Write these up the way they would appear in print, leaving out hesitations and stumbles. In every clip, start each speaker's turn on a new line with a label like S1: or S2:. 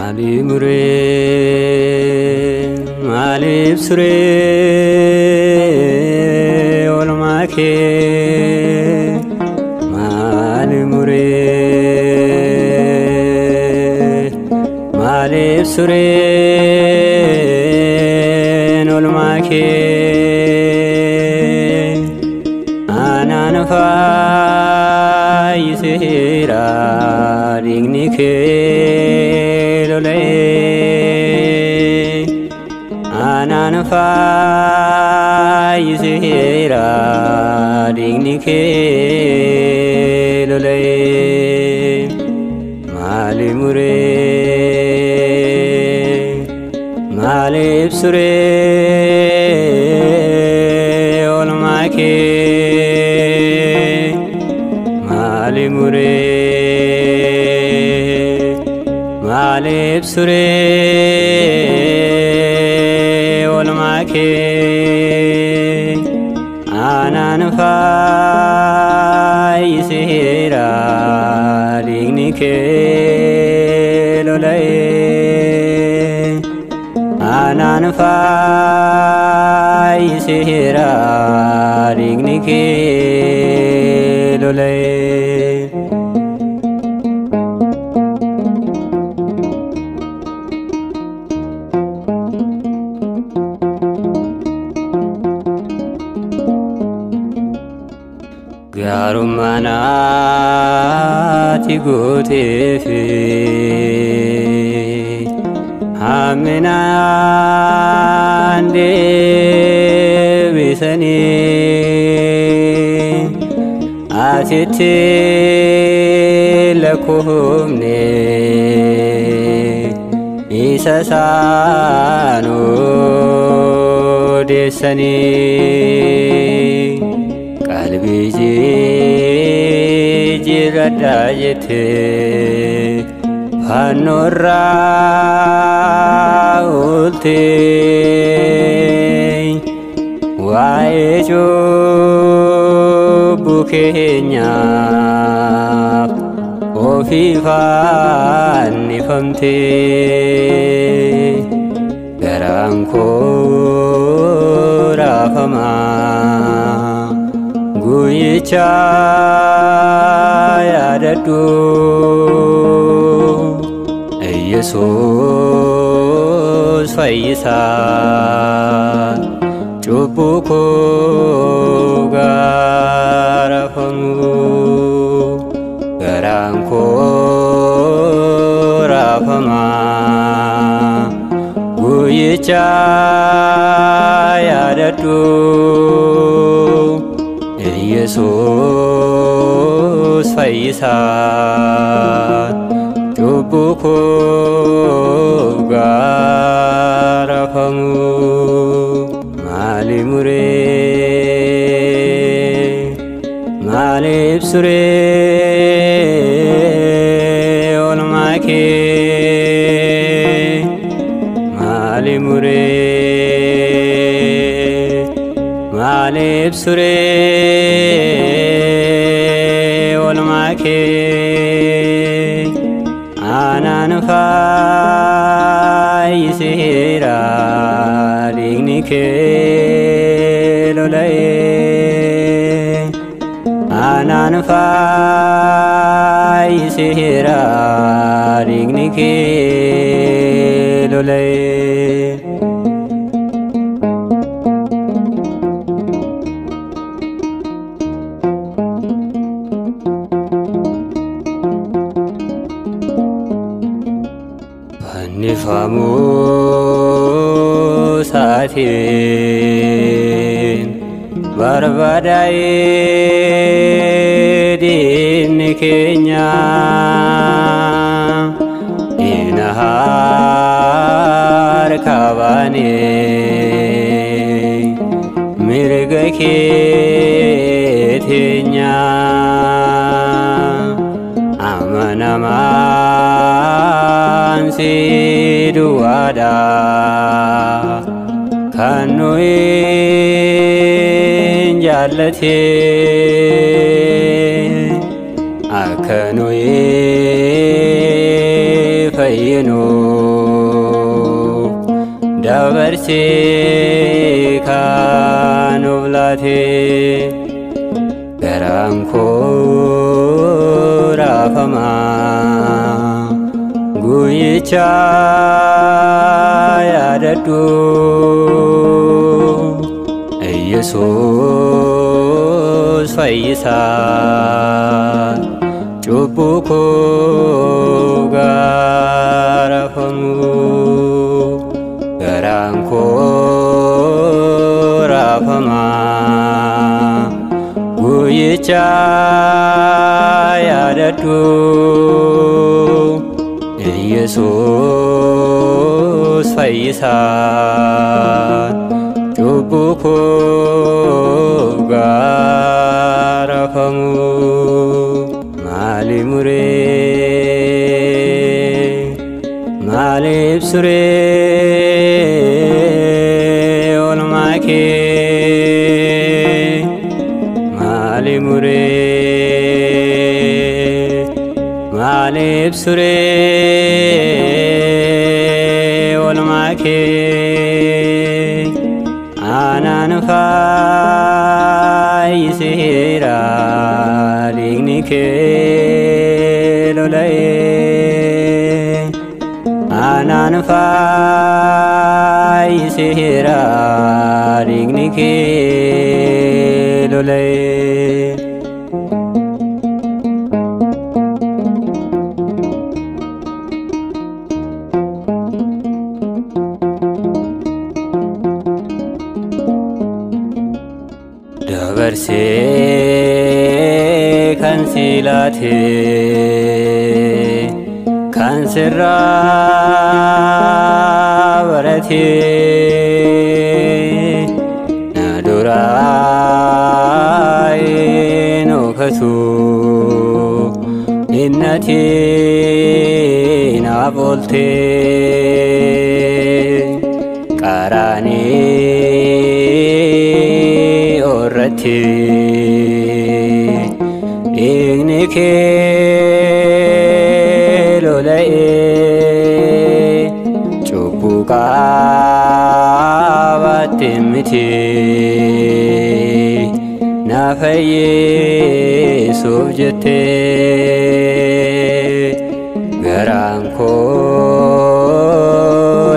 S1: Maaliif muree maaliif suree oolmaa kee maaliif muree maaliif sureen oolmaa kee anaan fayyiseera dhiigni kee lola'ee anaan fayyiseera dhiigni kee lola'ee maaliif muree maaliif suree oolmaa kee maaliif muree maaliif suree oolmaa kee anaan fayyiseera dhiigni kee lola'ee anaan fayyiseera dhiigni kee lola'ee. Gaarummaan ati gooteef hamminaan deebisanii atitti lakkoofne isa isaan odeessanii. Qalbii jijjiirradhaa jettee fannoorraa ooltee waa'ee cubbuu keenyaaf ofii fannifamtee garaan koo raafamaa. Guyyicha yaadadhu Yesuus fayyisaa cubbuu koo gaarafamu garaan koo raafamaa guyyicha yaadadhu Yesuus fayyisaa cubbuu koo gaarafamu maaliif muree maaliif suree oolmaa kee maaliif muree maaliif suree oolmaa kee anaan fayyiseera dhiigni kee lola'ee anaan fayyiseera dhiigni kee lola'ee. Fannifamuu isaatiin barbadaa'ee diinni keenya diina harka baanee mirga kee teenya amanamaan si duwwaadha kan nuyi jaallate akka nuyi fayyinu dabarsee kan of laatee garaan koo raafamaa guyyicha yaadadhu Yesuus fayyisaa cubbuu koo gaarafamu garaan koo raafamaa guyyicha yaadadhu Yesuus fayyisaa cubbuu koo gaarafamu maali muree maaliif suree oolmaa kee maali muree maaliif suree oolmaa kee aanaan fayyiseera dhiigni kee lola'ee aanaan fayyiseera dhiigni kee lola'ee. Dabarsee kan si laate kan sirraa barate na duraa hin ookatu innati naaf oolte qaraanii irratti dhiigni kee lola'ee cubbuu qaabatte miti na fayyisuuf jettee garaan koo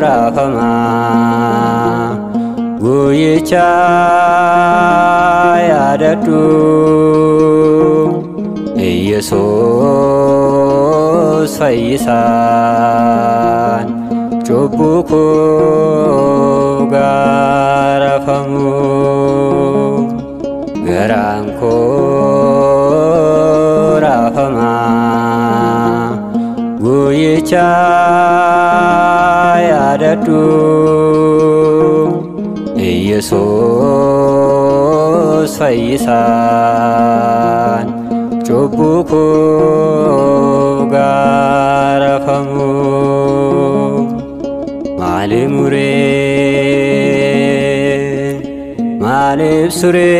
S1: raafamaa guyyicha yaadadhu Yesuus fayyisaan cubbuu koo gaarafamu garaan koo raafamaa guyyicha yaadadhu Yesuus fayyisaan cubbuu koo gaarafamu maali muree maaliif suree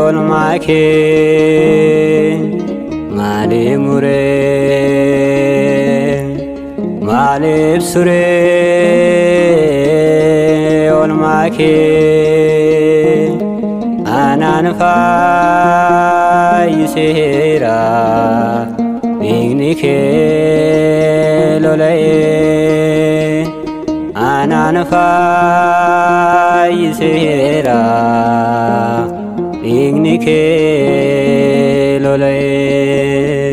S1: oolmaa kee maali muree maaliif suree oolmaa kee aanaan fayyiseera dhiigni kee lola'ee aanaan fayyiseera dhiigni kee lola'ee.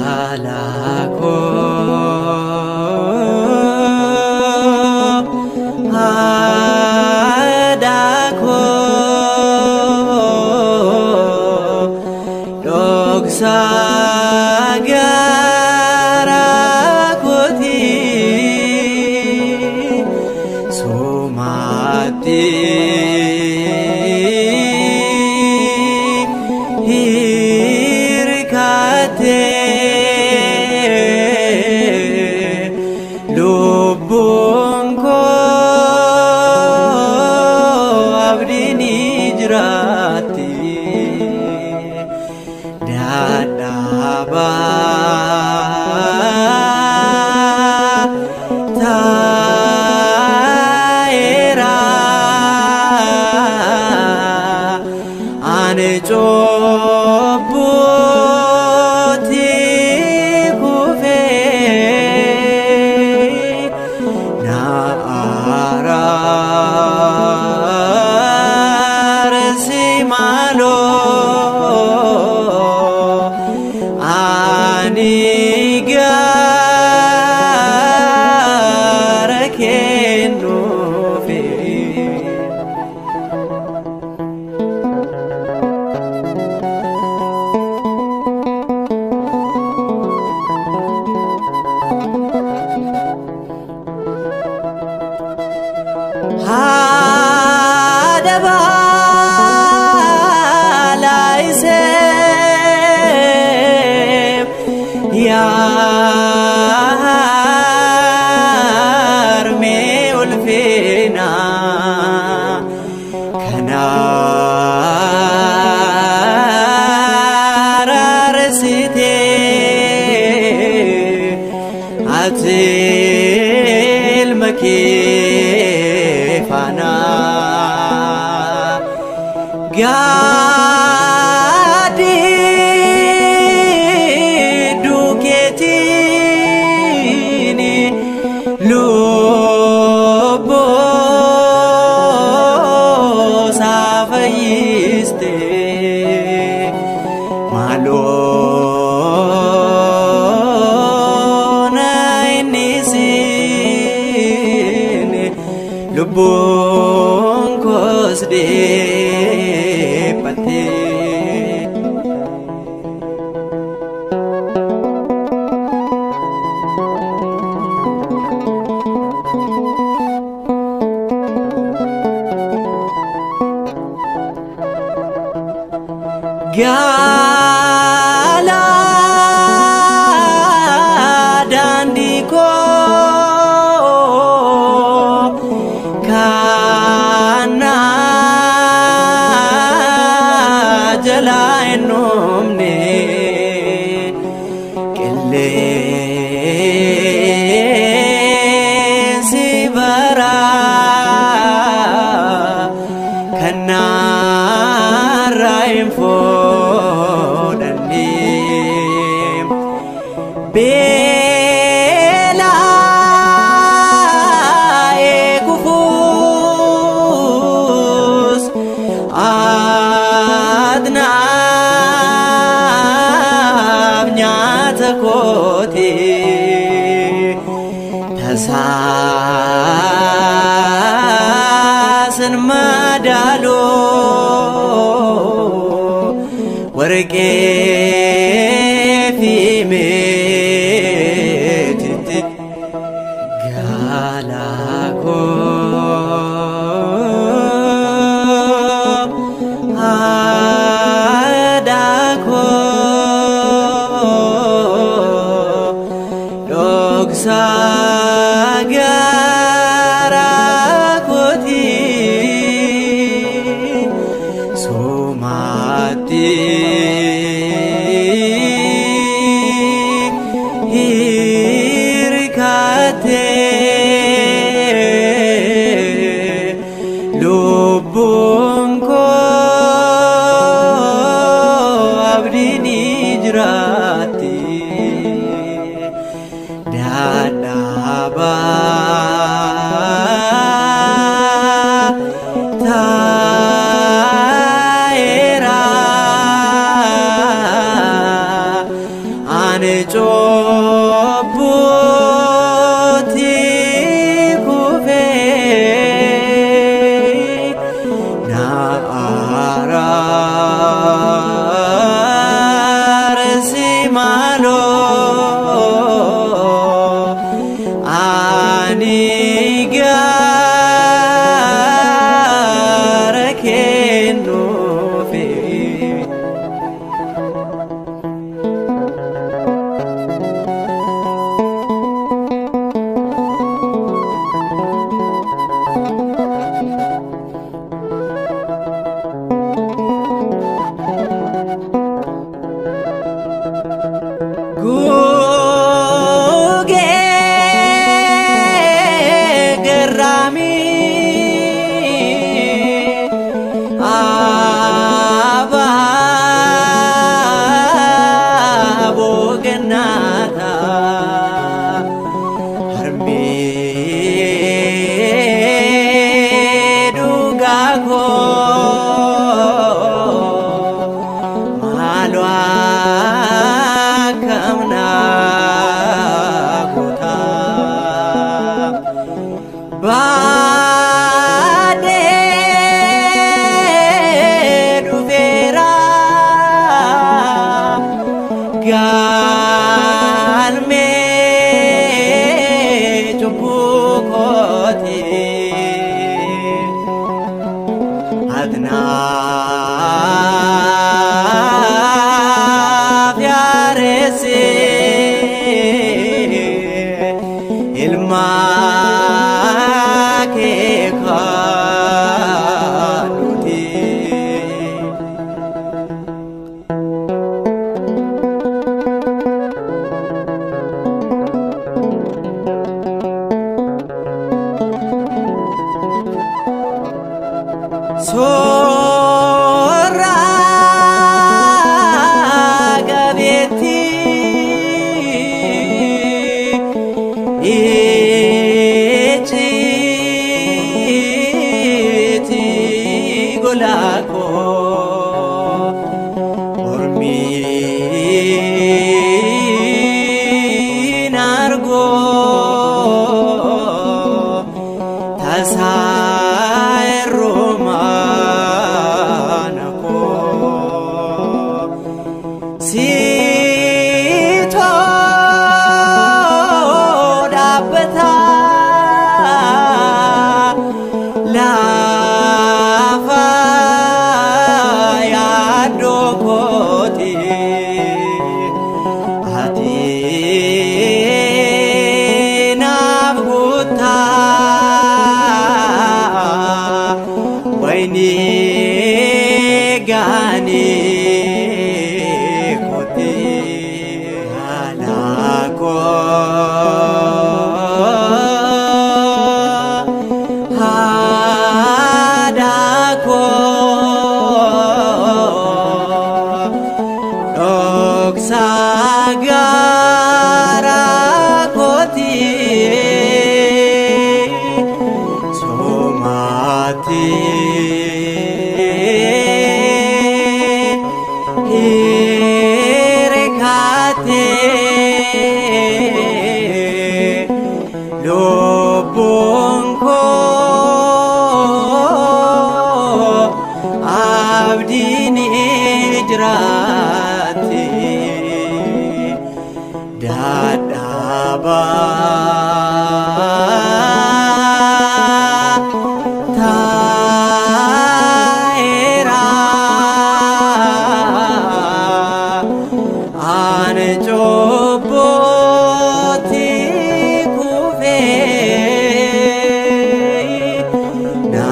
S2: Galako
S1: Dhoksa garaa kootii somaatti hirkattee lubbuun koo abdiin jiraatti. Dadhabaa taa'eera ani cubbuutti kufee na araarsi maaloo ani gara kennuufi. Haadha baalaa isee yaarmee ulfina kana raarsitee ati ilma kee faana gaaddidduu keetiin lubbuu isaa fayyiste maaloo na innisin lubbuun koos dhiphate. Gaala daandii koo kana jalaa hin dhumne qilleensi baraa kanarraa hin fuudhanne. Beela'ee kufuus adnaaf nyaata kooti tasaasin madaaluu warqee fi meetitti gaalaa koo aadaa koo dhoksaa garaa kootii somaatti hirkattee lubbuun koo abdiin jiraatti. Dadhabaa taa'eera ani cubbuutti kufee na araarsi. Sitoo dhaabbata lafa yaaddoo kooti ati naaf guutaa wayinii gaanii. Sagara kooti somati hirkate lubbuun koo abdiin jiraate. Dadhabaa taa'eera ani cubbuutti kufee na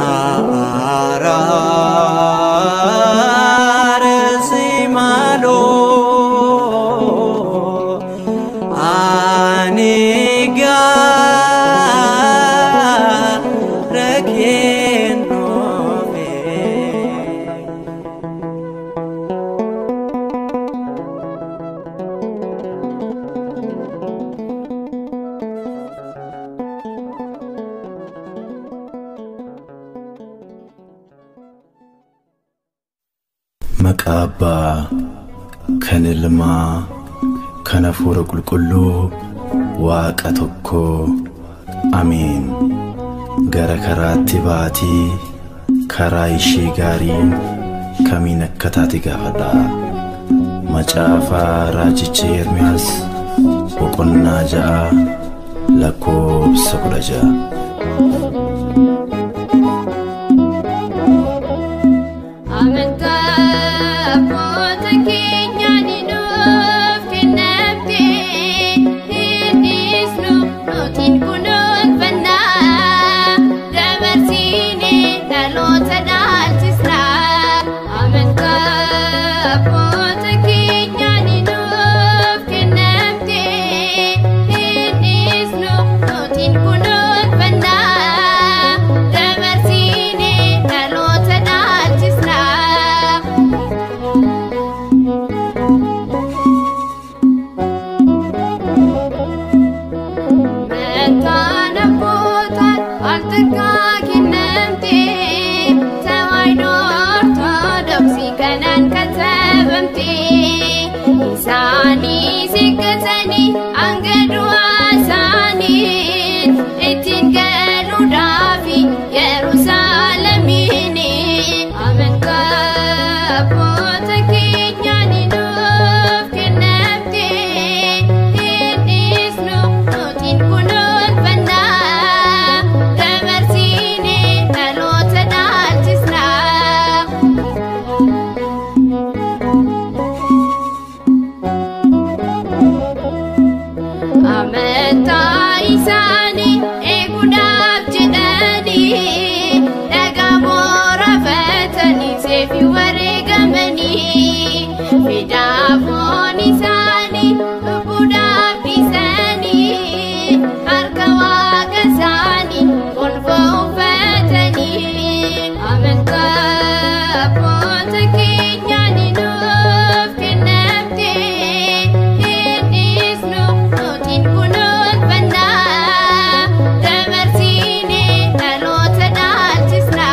S1: araarsi maaloo. Ani gara kennuufe.
S2: Maqaa Abbaa kan Ilmaa kan Hafuura Qulqulluu Waaqa tokkoo Ameen. Gara karaatti baatii karaa ishee gaarii kamiin akka taate gaafadhaa. Macaafa Raajicha Ermiyaas boqonnaa 6 lakkoobsa 16.
S3: Amantaa abboota keenyaan nuuf kennamte innis nutiin kunuunfannaa dabarsine dhaloota dhaalchisna. Amantaa abboota keenyaan nuuf kennamte innis nutiin kunuunfannaa dabarsine dhaloota dhaalchisna. Mantaan abbootaan al takkaa kennamte Tawaahidoo Ortodoksii kanaan katabamte isaanis eeggatanii hanga du'a isaanii ittiin galuudhaaf Yerusaalemiin. Amantaa abboota keenyaan nuuf kennamte innis nutiin kunuunfannaa dabarsine dhaloota dhaalchisna. Amantaa isaanii eeguudhaaf jedhanii dhagaa moorafatanii seefi wareegamanii fidaafoon isaanii lubbuudhaaf dhiisanii harka waaqa isaanii gonfoo uffatanii. Amantaa abboota keenyaan nuuf kennamte innis nutiin kunuunfannaa dabarsine dhaloota dhaalchisna.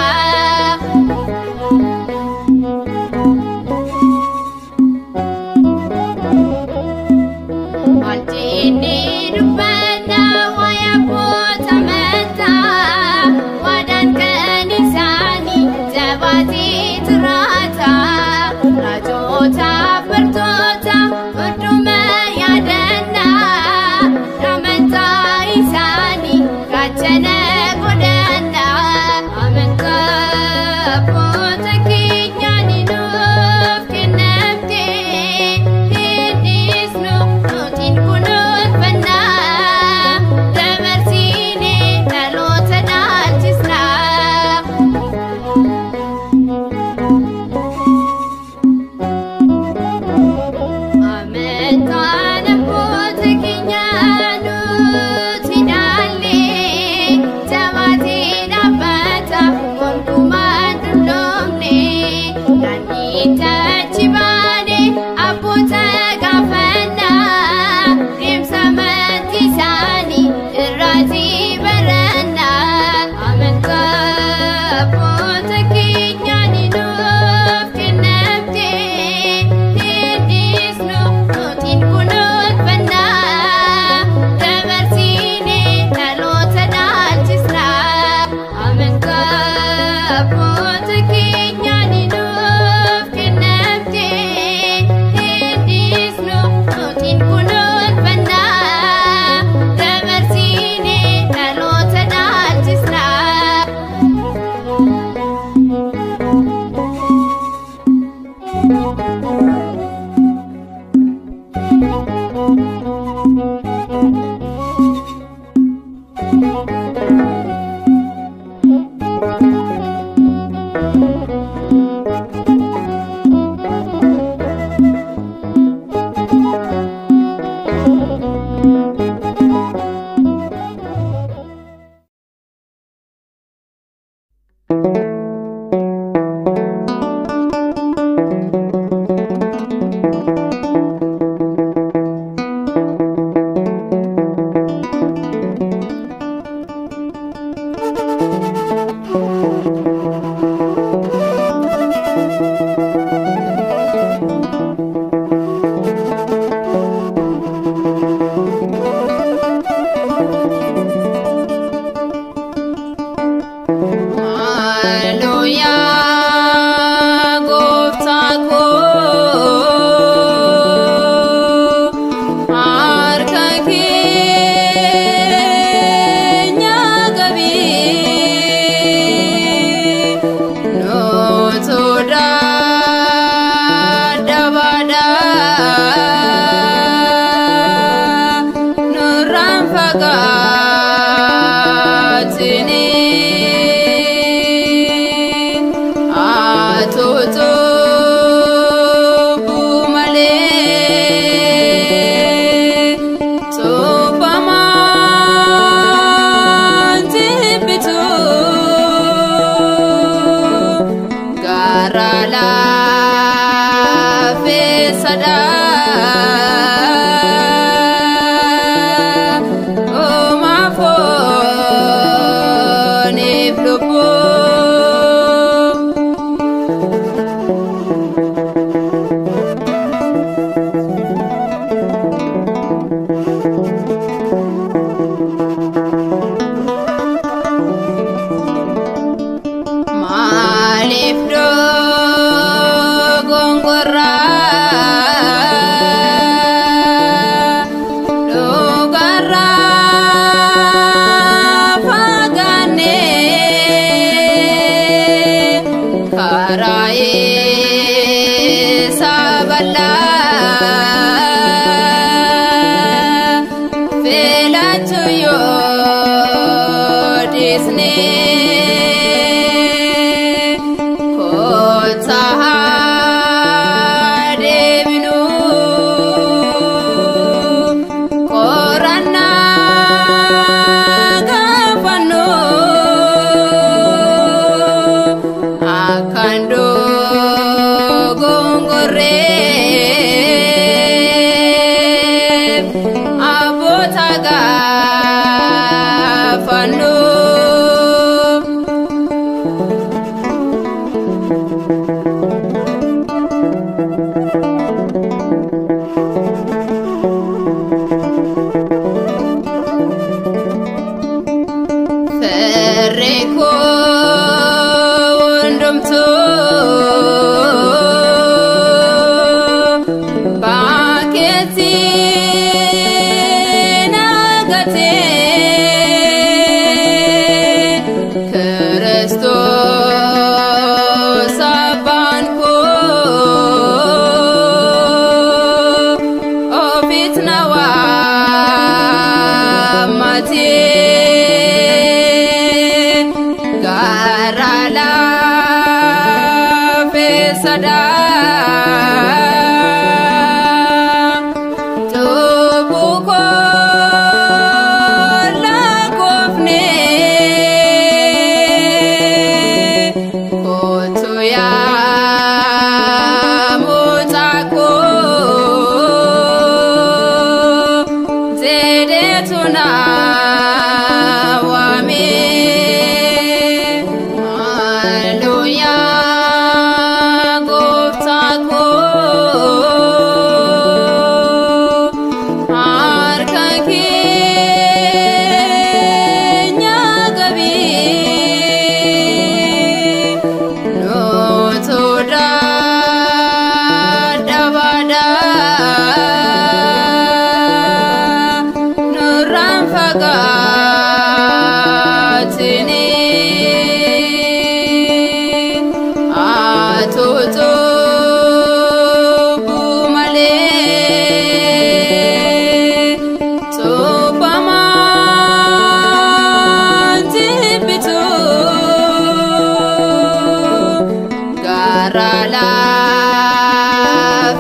S3: Ferreco,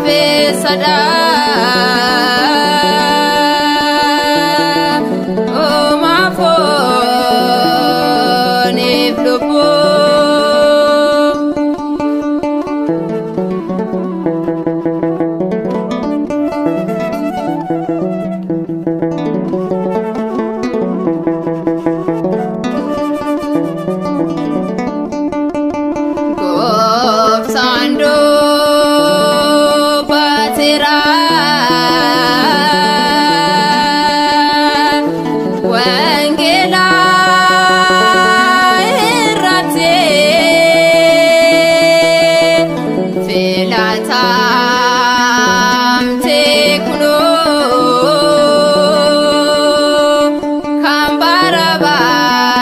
S3: Laafeessadha Uumaa fooniif lubbuu. Gooftaan dubbateera. Wangeela irratti filatamte kunoo kan bara baraatti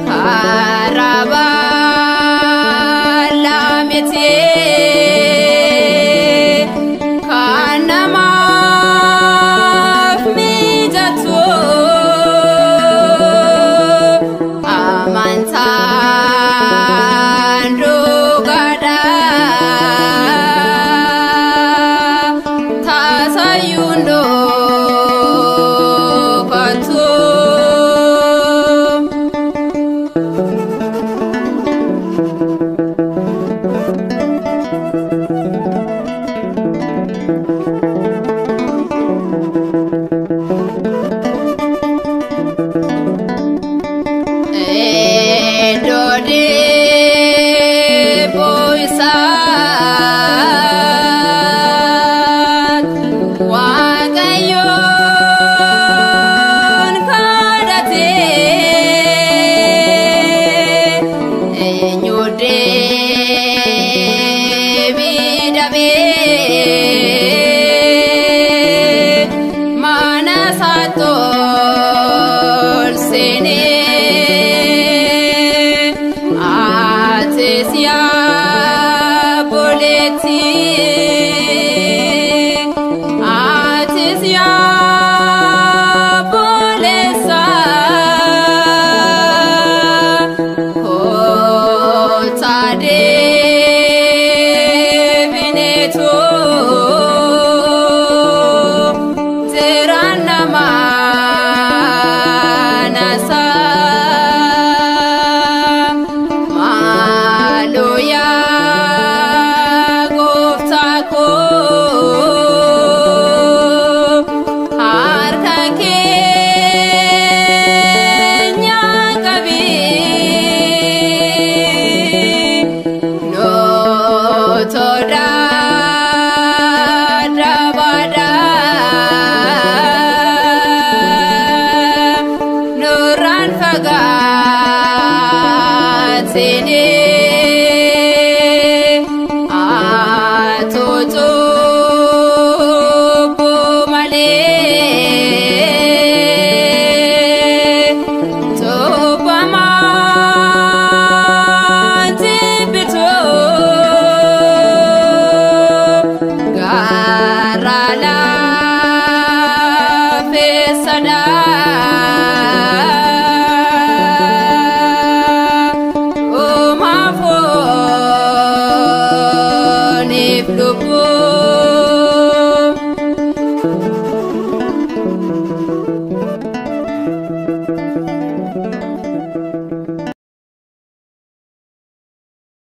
S3: karaa bal'aa miti kan namaaf mijatu amantaan dhugaadha taasayyuu hin dhokatu. Iddoo dhibbuu isaatti Waaqayyoon kadhatee eenyu deebii dhabee mana isaatti ol seenee atis yaa obboleettii atis yaa obboleessa kottaa deebineetu jiraanna mana isaa. Maaloo yaa gooftaa koo harka keenya qabi nutu dadhabaadha nurraan fagaatini ati cubbuu malee cubbamaan jibbitu garaa laafeessadha.